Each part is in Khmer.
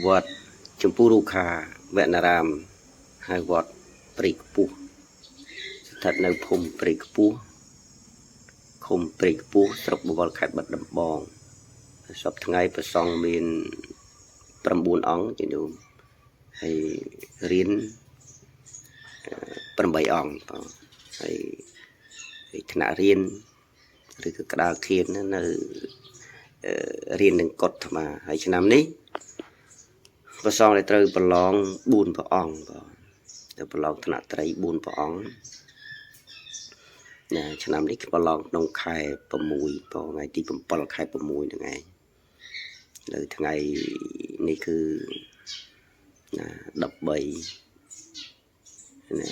វត្តចម្ពូរុខាវនារាមហៅវត្តព្រៃខ្ពស់ស្ថិតនៅភូមិព្រៃខ្ពស់ឃុំព្រៃខ្ពស់ស្រុកបវរខេត្តបាត់ដំបងសប្តាហ៍ថ្ងៃប្រសង់មាន9អង្គជាញោមហើយរៀន8អង្គបងហើយថ្នាក់រៀនឬក៏ក្តារខៀននៅរៀននឹងកុដអាត្មាហើយឆ្នាំនេះប្រសងដែលត្រូវប្រឡង4ព្រះអង្គបងទៅប្រឡងថ្នាក់ត្រី4ព្រះអង្គណាឆ្នាំនេះប្រឡងក្នុងខែ6បងថ្ងៃទី7ខែ6ហ្នឹងឯងនៅថ្ងៃនេះគឺណា13ណា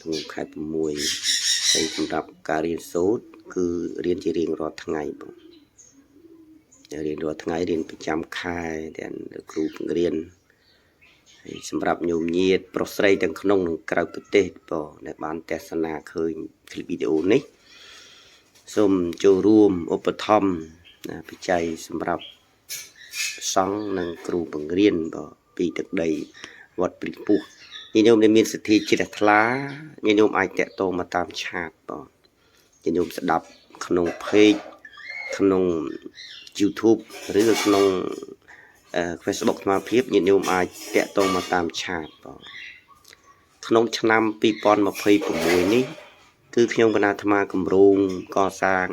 ក្នុងខែ6ហើយសម្រាប់ការរៀនសូត្រគឺរៀនជារៀងរាល់ថ្ងៃបងរៀនរាល់ថ្ងៃរៀនប្រចាំខែទាំងគ្រូបង្រៀនហើយសម្រាប់ញោមញាតប្រុសស្រីទាំងក្នុងនិងក្រៅប្រទេសបងដែលបានទស្សនាឃើញคลิปវីដេអូនេះសូមចូលរួមឧបត្ថម្ភណាបច្ច័យសម្រាប់សង្ឃនិងគ្រូបង្រៀនបងពីទឹកដីវត្តព្រៃពុះញាតិញោមដែលមានសទ្ធាជ្រះថ្លាញាតិញោមអាចតាក់ទងមកតាមឆាតបងញាតិញោមស្ដាប់ក្នុង page ក្នុង YouTube ឬក៏ក្នុង Facebook អាត្មាភាពញាតិញោមអាចតាក់ទងមកតាមឆាតបងក្នុងឆ្នាំ2026នេះគឺខ្ញុំគណៈអាត្មាគម្រោងកសាង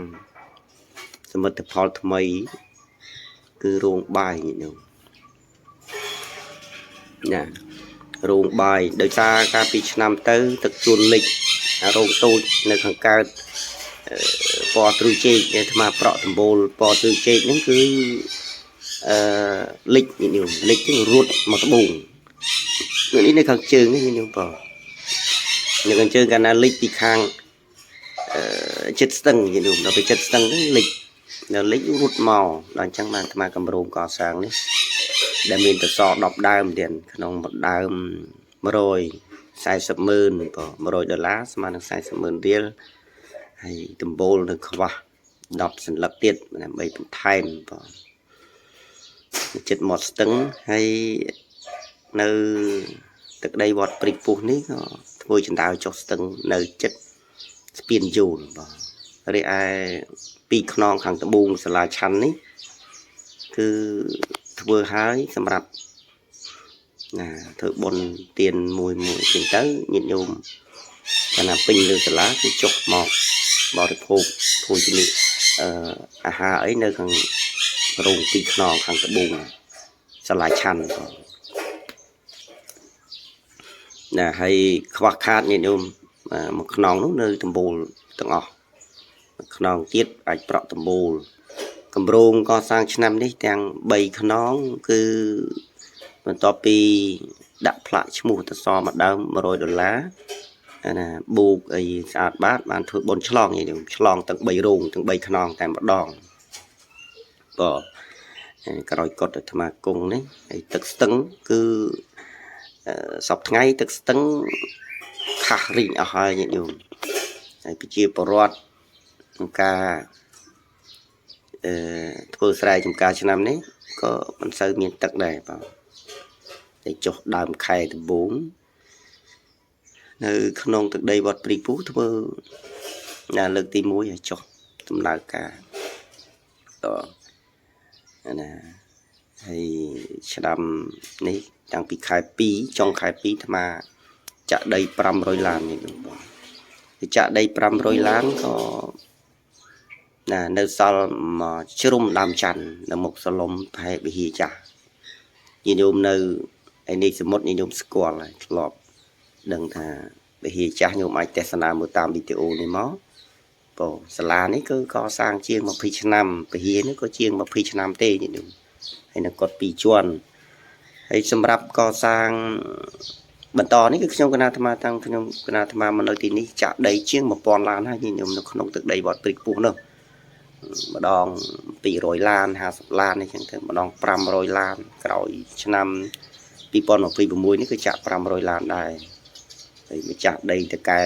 សមិទ្ធផលថ្មីគឺរោងបាយញាតិញោមណារោងបាយដោយសារកាលពីឆ្នាំទៅទឹកជួនលិចរោងតូចនៅខាងកើតពណ៌ទ្រូចេកអាត្មាប្រក់ដំបូលពណ៌ទ្រូចេកហ្នឹងគឺអឺលិចញាតិញោមលិចហ្នឹងរត់មកត្បូងនេះនៅខាងជើងនេះញាតិញោមបងនៅខាងជើងកាលណាលិចពីខាងអឺចិត្តស្ទឹងញាតិញោមដល់ទៅចិត្តស្ទឹងហ្នឹងលិចដល់លិចរត់មកដល់អញ្ចឹងបានអាត្មាកម្រោងកសាងនេះដែលមានតស10ដើមទៀតក្នុងមួយដើម140ម៉ឺនបង100ដុល្លារស្មើនឹង40ម៉ឺនរៀលហើយដំបូលនៅខ្វះ10សន្លឹកទៀតដើម្បីបន្ថែមបងចិត្តមាត់ស្ទឹងហើយនៅទឹកដីវត្តព្រៃពុះនេះក៏ធ្វើចណ្ដៅចុះស្ទឹងនៅចិត្តស្ពានយូលបងរីឯពីរខ្នងខាងត្បូងសាលាឆាន់នេះគឺធ្វើហើយសម្រាប់ណាធ្វើបុណ្យទានមួយមួយចឹងទៅញាតិញោមកាលណាពេញលើសាលាគឺចុះមកបរិភោគភោជនីអឺអាហារអីនៅខាងរោងពីរខ្នងខាងត្បូងសាលាឆាន់បងណាហើយខ្វះខាតញាតិញោមមួយខ្នងនោះនៅដំបូលទាំងអស់មួយខ្នងទៀតអាចប្រក់ដំបូលគម្រោងកសាងឆ្នាំនេះទាំង3ខ្នងគឺបន្ទាប់ពីដាក់ផ្លាកឈ្មោះតសមដើម100ដុល្លារណាបូកអីស្អាតបាតបានធ្វើបុណ្យឆ្លងញាតិញោមឆ្លងទាំង3រោងទាំង3ខ្នងតែម្ដងបងក្រោយកុដអាត្មាគង់នេះហើយទឹកស្ទឹងគឺសពថ្ងៃទឹកស្ទឹងខាស់រីងអស់ហើយញាតិញោមហើយប្រជាពលរដ្ឋក្នុងការអឺធ្វើស្រែចម្ការឆ្នាំនេះក៏មិនសូវមានទឹកដែរបងតែចុះដើមខែដំបូងនៅក្នុងទឹកដីវត្តព្រីពូធ្វើណាលើកទី1ឲ្យចុះដំណើរការតណាហើយឆ្នាំនេះតាំងពីខែ2ចុងខែ2អាត្មាចាក់ដី500ឡាននេះបងចាក់ដី500ឡានក៏ណានៅសល់មួយជ្រុំដើមច័ន្ទនៅមុខសលុំផែវិហារចាស់ញាតិញោមនៅឯនេះសមុទ្រញាតិញោមស្គាល់ហើយធ្លាប់ដឹងថាវិហារចាស់ញោមអាចទស្សនាមើលតាមវីដេអូនេះមកបងសាលានេះគឺកសាងជាង20ឆ្នាំវិហារនេះក៏ជាង20ឆ្នាំទេញាតិញោមហើយនៅកត់2ជាន់ហើយសម្រាប់កសាងបន្តនេះគឺខ្ញុំគណៈអាត្មាតាំងខ្ញុំគណៈអាត្មាមកនៅទីនេះចាក់ដីជាង1000ឡានហើយញាតិញោមនៅក្នុងទឹកដីវត្តព្រៃខ្ពស់នោះម្ដង200ឡាន50ឡាននេះចឹងទៅម្ដង500ឡានក្រោយឆ្នាំ2026នេះគឺចាក់500ឡានដែរហើយម្ចាស់ដីតកែ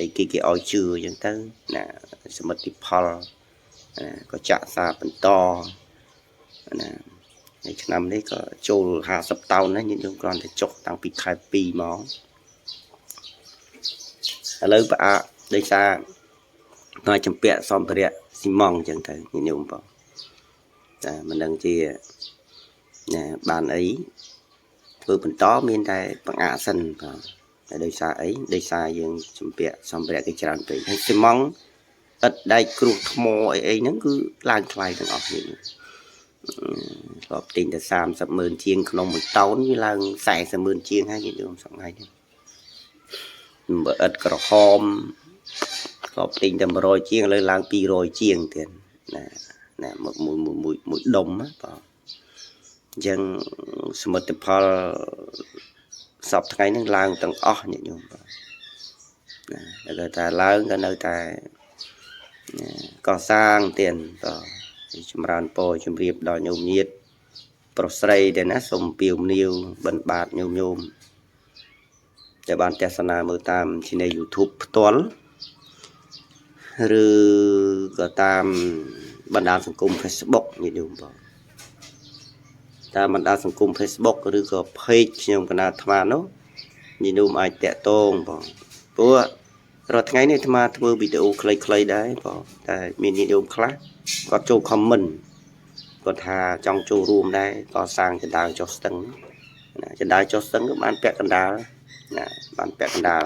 អីគេគេឲ្យជឿចឹងទៅណាសមិទ្ធផលណាក៏ចាក់សារបន្តណា នៅឆ្នាំនេះក៏ចូល50តោនដែរញាតិញោមគ្រាន់តែចុះតាំងពីខែ2មកឥឡូវផ្អាកដោយសារផ្នែកចម្ពាក់សម្ភារៈស៊ីម៉ងអញ្ចឹងទៅញាតិញោមបងតែមិនដឹងជាណាបានអីធ្វើបន្តមានតែបង្អាក់សិនបងតែដោយសារអីដោយសារយើងចម្ពាក់សម្ភារៈគេច្រើនពេកហើយស៊ីម៉ងឥដ្ឋដែកគ្រោះថ្មអីអីហ្នឹងគឺឡើងថ្លៃទាំងអស់នេះធ្លាប់ទិញតែ30ម៉ឺនជាងក្នុងមួយតោនវាឡើង40ម៉ឺនជាងហើយញាតិញោមសប្តាហ៍នេះបើឥដ្ឋក្រហមធ្លាប់ទិញតែ100ជាងឥឡូវឡើង200ជាងទៀតណាណាមួយមួយមួយមួយដុំណាបងអញ្ចឹងសមិទ្ធផលសពថ្ងៃហ្នឹងឡើងទាំងអស់ញាតិញោមបងណាតែថាឡើងក៏នៅតែកសាងទៀតបងចម្រើនពរជំរាបដល់ញោមញាតប្រុសស្រីដែរណាសូមពាវនាវបិណ្ឌបាតញោមញោមដែលបានទស្សនាមើលតាម Channel YouTube ផ្ទាល់ឬក៏តាមបណ្ដាញសង្គម Facebook ញាតិញោមបងតាមបណ្ដាញសង្គម Facebook ឬក៏ Page ខ្ញុំកណាអាត្មានោះញាតិញោមអាចតាក់ទងបងព្រោះរាល់ថ្ងៃនេះអាត្មាធ្វើវីដេអូខ្លីៗដែរបងតែមានញាតិញោមខ្លះគាត់ចូល comment គាត់ថាចង់ចូលរួមដែរកសាងចណ្ដើចុះស្ទឹងណាចណ្ដើចុះស្ទឹងក៏បានពាក់កណ្ដាលណាបានពាក់កណ្ដាល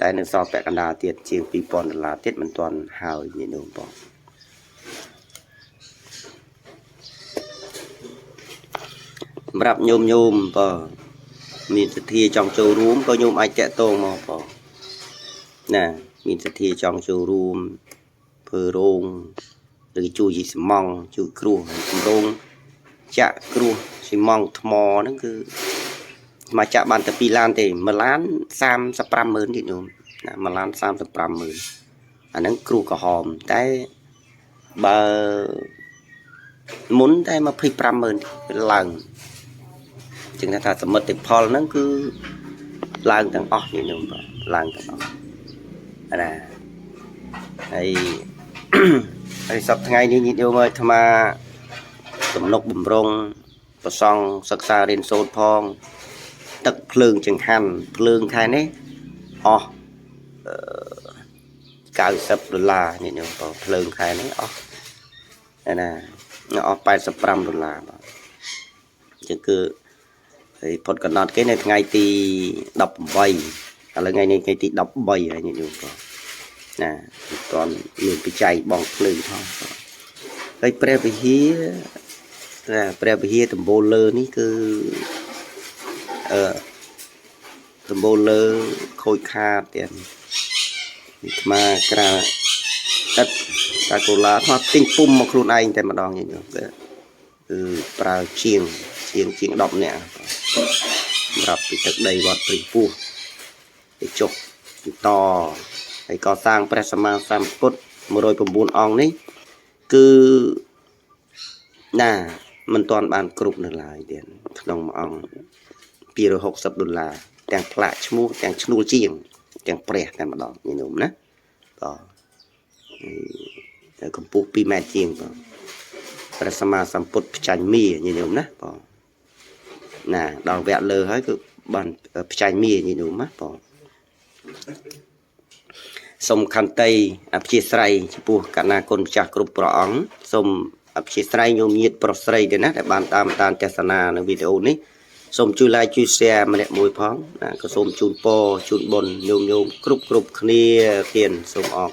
តែនៅសល់ពាក់កណ្ដាលទៀតជាង2000ដុល្លារទៀតមិនទាន់ហើយញាតិញោមបងសម្រាប់ញោមញោមបងមានសទ្ធាចង់ចូលរួមក៏ញោមអាចតាក់ទងមកបងណាមានសទ្ធាចង់ចូលរួមធ្វើរោងឬជួយជីស្មង់ជួយគ្រោះគម្រោងចាក់គ្រោះស៊ីម៉ងថ្មហ្នឹងគឺមកចាក់បានតែ2ឡានទេ1ឡាន35ម៉ឺនទៀតញោមណា1ឡាន35ម៉ឺនអាហ្នឹងគ្រោះក្រហមតែបើមុនតែ25ម៉ឺនឡើងចឹងថាសមិទ្ធផលហ្នឹងគឺឡើងទាំងអស់ញាតិញោមបាទឡើងទាំងអស់ណាហើយ ហើយសប្តាហ៍ថ្ងៃនេះញាតិញោមអើយអាត្មាទំនុកបំរុងប្រសង់សិក្សារៀនសូត្រផងទឹកភ្លើងចង្ហាន់ភ្លើងខែនេះអស់90ដុល្លារញាតិញោមបងភ្លើងខែនេះអស់ណាអស់85ដុល្លារបាទអញ្ចឹងគឺហើយផុតកំណត់គេនៅថ្ងៃទី18ឥឡូវថ្ងៃនេះថ្ងៃទី13ហើយញាតិញោមបងណាមិនទាន់មានបច្ច័យបងភ្លើងផងបាទហើយព្រះវិហារណាព្រះវិហារដំបូលលើនេះគឺអឺដំបូលលើខូចខាតទៀតនេះអាត្មាក្រាទឹកតាកូឡាអាត្មាទិញពុំមកខ្លួនឯងតែម្ដងញាតិញោមគឺប្រើជាងជាងជាង10នាក់សម្រាប់ពីទឹកដីវត្តព្រៃពោះទៅចុះបន្តហើយកសាងព្រះសម្មាសម្ពុទ្ធ109អង្គនេះគឺណាមិនទាន់បានគ្រប់នៅឡើយទៀតក្នុងមួយអង្គ260ដុល្លារទាំងផ្លាកឈ្មោះទាំងឈ្នួលជាងទាំងព្រះតែម្ដងញាតិញោមណាបាទតែកម្ពស់2ម៉ែត្រជាងបាទព្រះសម្មាសម្ពុទ្ធផ្ចាញ់មាញាតិញោមណាបងណាដល់វគ្គលើហើយគឺបានផ្ចាញ់មាញាតិញោមណាបងសូមខន្តីអព្យាស្រ័យចំពោះកណាគុណម្ចាស់គ្រប់ព្រះអង្គសូមអព្យាស្រ័យញោមញាតប្រុសស្រីទេណាដែលបានតាមដានទស្សនានៅវីដេអូនេះសូមជួយ like ជួយ share ម្នាក់មួយផងណាក៏សូមជូនពរជូនបុណ្យញោមញោមគ្រប់គ្រប់គ្នាទៀតសូមអរ